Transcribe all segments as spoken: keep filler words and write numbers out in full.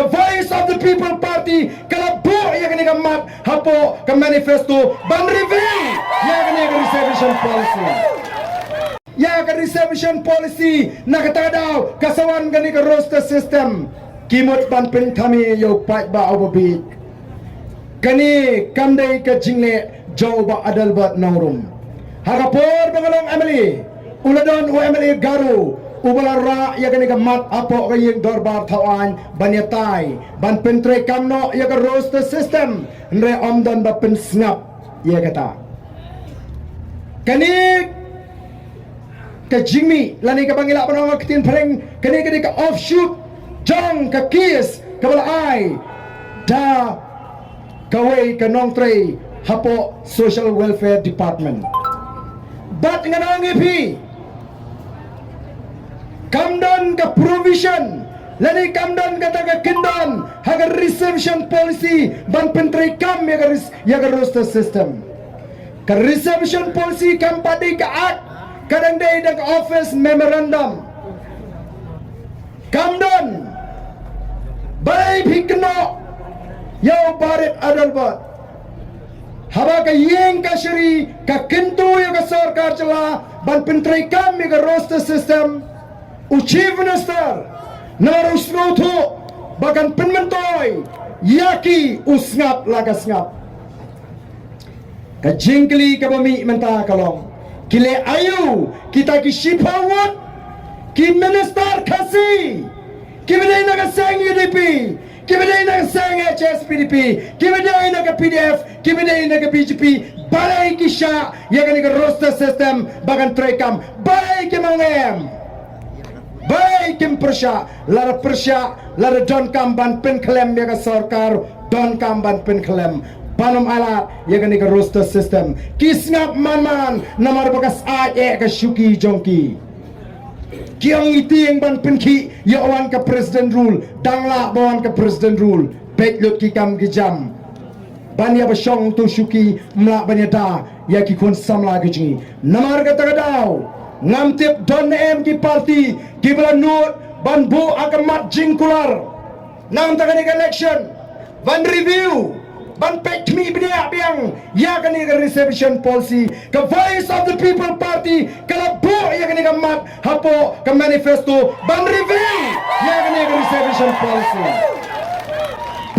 Voice of the People Party ka la buh ïa kane ka mat hapoh ka manifesto ban review ïa kane ka reservation policy. Ïa ka reservation policy na kata ka daw ka sa wan kane ka roster system. Ki mut ban pynthame ïa u paidbah uba bieit. Kane kam dei ka jingleh jong u Bah Adelbert Nongrum. Ha ka por ba nga long M L A, u la don u M L A Garo uba la rah ïa kane ka mat hapoh ka ïing dorbar thaw aiñ ban ïatai ban pyntreikam noh ïa ka roster system, hynrei ym don ba pynsngap ïa kata. Kane ka jingmih lane kaba ngi lah ban ong ha ka ktien phareng, kane ka dei ka offshoot jong ka case kaba la ai da kawei ka nongtrei hapoh Social Welfare Department. Bad ngan ong ïa phi, kam don ka provision lane kam don kata ka kyndon ha ka reservation policy ban pyntreikam ïa ka res-, ïa ka roster system. Ka reservation policy kam pat dei ka act, ka dang dei da ka office memorandum. Kam don. Balei phi kynnoh ïa u Bah Adelbert? Haba ka ïing kashari ka kyntu ïa ka sorkar jylla ban pyntreikam ïa ka roster system, u Chief Minister namar u sngewthuh ba kan pynmyntoi ïa ki, u sngap la ka sngap. Ka jingkylli kaba mih mynta ka long, ki leh aïu kita ki shiphew ngut ki minister Khasi kiba dei na ka seng U D P, kiba dei na ka seng H S P D P, kiba dei na ka P D F, kiba dei na ka B J P, balei ki shah ïa kane ka roster system ba kan treikam? Balei kim ong em? Balei kim pyrshah? Lada pyrshah, lada donkam ban pynkhlem ïa ka sorkar, donkam ban pynkhlem ban ym ailad ïa kane ka roster system. Ki sngap man man namar ba ka syaid eh ka shuki jong ki. Ki ong ngi tieng ban pynkhih ïa u wan ka President Rule, dang lah ba wan ka President Rule, beit lut ki kam ki jam ban ïa ba shong tu shuki, ym lah ban ïada ïa ki khun samla ki jong ngi. Namar kata ka daw ngam tip don ne em ki parti kiba la nud ban buh ha ka mat jingkular nangta kane ka election ban review, ban peit khmih bniah biang ïa kane ka reservation policy. Ka Voice of the People Party ka la buh ïa kane ka mat hapoh ka manifesto ban review ïa kane ka reservation policy.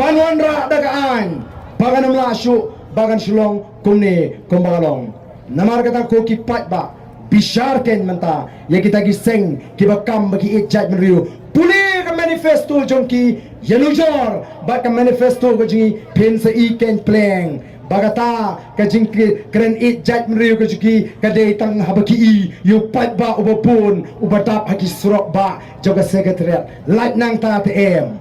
Ban wanrah da ka aiñ ba kan ym lah shuh ba kan shu long kumne kumba ka long. Namar kata ko ki paidbah, bishar keiñ mynta ïa kita ki seng kiba kam ba ki ïeit jaitbynriew. Pule ka manifesto jong ki, ïanujor bad ka manifesto ka jong ngi, phin sa ïohi keiñ pleng ba kata ka jingkren ïeit jaitbynriew ka jong ki ka dei tang haba ki ïohi ïa u paidbah uba bun uba dap ha ki surok bah jong ka Secretariat. Lait nangta te em.